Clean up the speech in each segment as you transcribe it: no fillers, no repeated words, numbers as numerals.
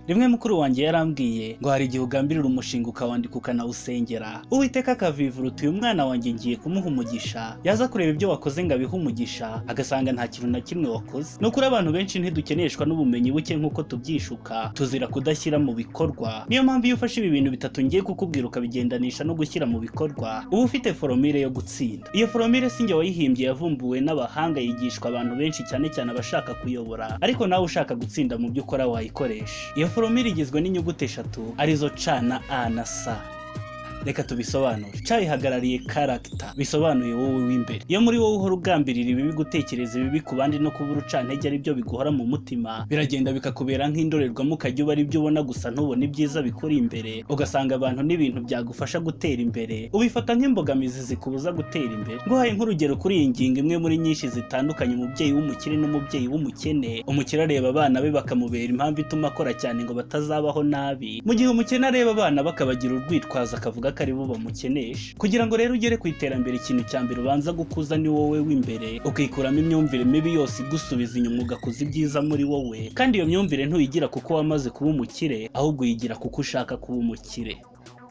Rimwe mukuru wanjye yarambwiye ngo hari igihe ugambirira umushinga, ukawandika, ukanawusengera, Uwiteka akavivura uti: "Uyu mwana wanjye ngiye kumuha umugisha." Yaza kureba ibyo wakoze ngo abihe umugisha, agasanga nta kintu na kimwe wakoze. Ni ukuri, abantu benshi ntidukeneshwa n'ubumenyi buke nk'uko tubyishuka, tuzira kudashyira mu bikorwa. Niyo mpamvu iyo ufashe ibi bintu bitatu ngiye kukubwira, ukabigendanisha no gushyira mu bikorwa, uba ufite formule yo gutsinda. Iyo formule si njye wayihimbye, yavumbuwe n'abahanga, yigishwa abantu benshi, cyane cyane abashaka kuyobora, ariko nawe ushaka gutsinda mu byo ukora wayikoresha. Iyo formule igizwe n'inyuguti eshatu, arizo C na A na S. Reka tubisobanure. C ihagarariye character, bisobanuye wowe w'imbere. Iyo muri wowe uhora ugambirira ibibi, gutekereza ibibi ku bandi no kuba urucantege ari byo biguhora mu mutima, biragenda bikakubera nk'indorerwamo, ukajya uba ari byo ubona gusa, ntubone ibyiza bikuri imbere. Ugasanga abantu n'ibintu byagufasha gutera imbere ubifata nk'imbogamizi zikubuza gutera imbere. Nguhaye nk'urugero kuri iyi ngingo imwe muri nyinshi zitandukanye, umubyeyi w'umukire n'umubyeyi w'umukene: umukire areba abana be bakamubera impamvu ituma akora cyane ngo batazabaho nabi, mu gihe umukene areba abana bakabagira urwitwazo, akavuga ko ari bo bamukenesha. Kugira ngo rero ugere ku iterambere, ikintu cya mbere ubanza gukuza ni wowe w'imbere, ukikuramo imyumvire mibi yose igusubiza inyuma, ugakuza ibyiza muri wowe. Kandi iyo myumvire ntuyigira kuko wamaze kuba umukire, ahubwo uyigira kuko ushaka kuba umukire.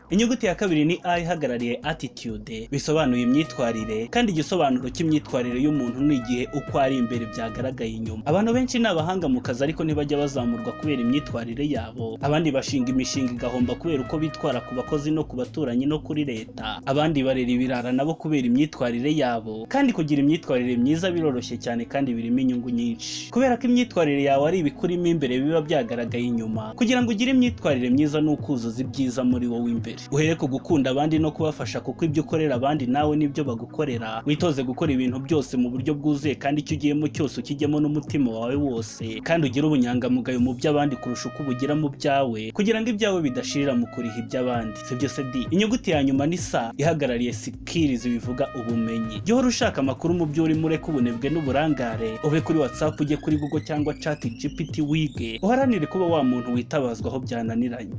Inyuguti ya kabiri ni A, ihagarariye attitude, bisobanuye imyitwarire. Kandi igisobanuro cy'imyitwarire y'umuntu ni igihe uko ari imbere byagaragaye inyuma. Abantu benshi ni abahanga mu kazi, ariko ntibajya bazamurwa kubera imyitwarire yabo. Abandi bashinga imishinga igahomba kubera uko bitwara ku bakozi no ku baturanyi no kuri leta. Abandi barera ibirara nabo kubera imyitwarire yabo. Kandi kugira imyitwarire myiza biroroshye cyane kandi birimo inyungu nyinshi, kubera ko imyitwarire yawe ari ibikurimo imbere biba byagaragaye inyuma. Kugira ngo ugire imyitwarire myiza ni ukuzuza ibyiza muri wowe imbere. Uhere ku gukunda abandi no kubafasha, kuko ibyo ukorera abandi nawe nibyo bagukorera. Witoze gukora ibintu byose mu buryo bwuzuye, kandi icyo ugiyemo cyose ukijyemo n'umutima wawe wose, kandi ugire ubunyangamugayo mu by'abandi kurusha uko ubugira mu byawe, kugira ngo ibyawe bidashirira mu kuriha iby'abandi. Sibyo se di? Inyuguti ya nyuma ni S, ihagarariye skills, bivuga ubumenyi. Jya uhora ushaka amakuru mu byo urimo, ureke ubunebwe n'uburangare. Ube kuri WhatsApp, ujye kuri Google cyangwa Chat GPT, wige, uharanire kuba wa muntu witabazwa aho byananiranye.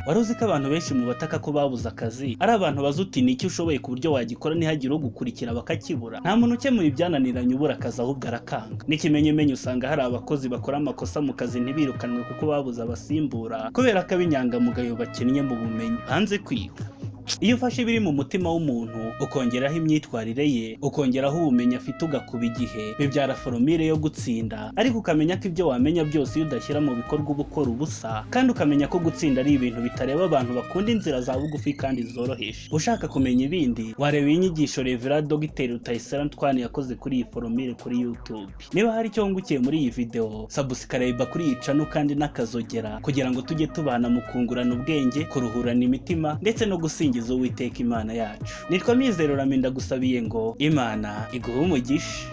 Wari uzi ko abantu benshi mu bataka ko babuze akazi ari abantu bazi uti: "Ni icyo ushoboye ku buryo wagikora ntihagire ugukurikira?" Bakakibura. Nta muntu ukemura ibyananiranye ubura akazi, ahubwo arakanga. N'ikimenyimenyi, usanga hari abakozi bakora amakosa mu kazi ntibirukanwe kuko babuze abasimbura, kubera ko ab'inyangamugayo bakennye mu bumenyi hanze kwiga. Iyo ufashe ibiri mu mutima w'umuntu, ukongeraho imyitwarire ye, ukongeraho ubumenyi afite, ugakuba igihe, bibyara formule yo gutsinda. Ariko ukamenya ko ibyo wamenya byose, iyo udashyira mu bikorwa uba ukora ubusa, kandi ukamenya ko gutsinda ari ibintu bitareba abantu bakunda inzira za bugufi kandi zoroheje. Ushaka kumenya ibindi, wareba inyigisho Reverend Dogiteri Rutayisire Antoine yakoze kuri iyi formule kuri YouTube. Niba hari icyo wungukiye muri iyi video, subscribe kuri iyi channel kandi n'akazogera, kugira ngo tujye tubana mu kungurana ubwenge, kuruhurana imitima ndetse no gusingiza Uwiteka Imana yacu. Nitwa Mizero Rami, ndagusabiye ngo Imana iguhe umugisha.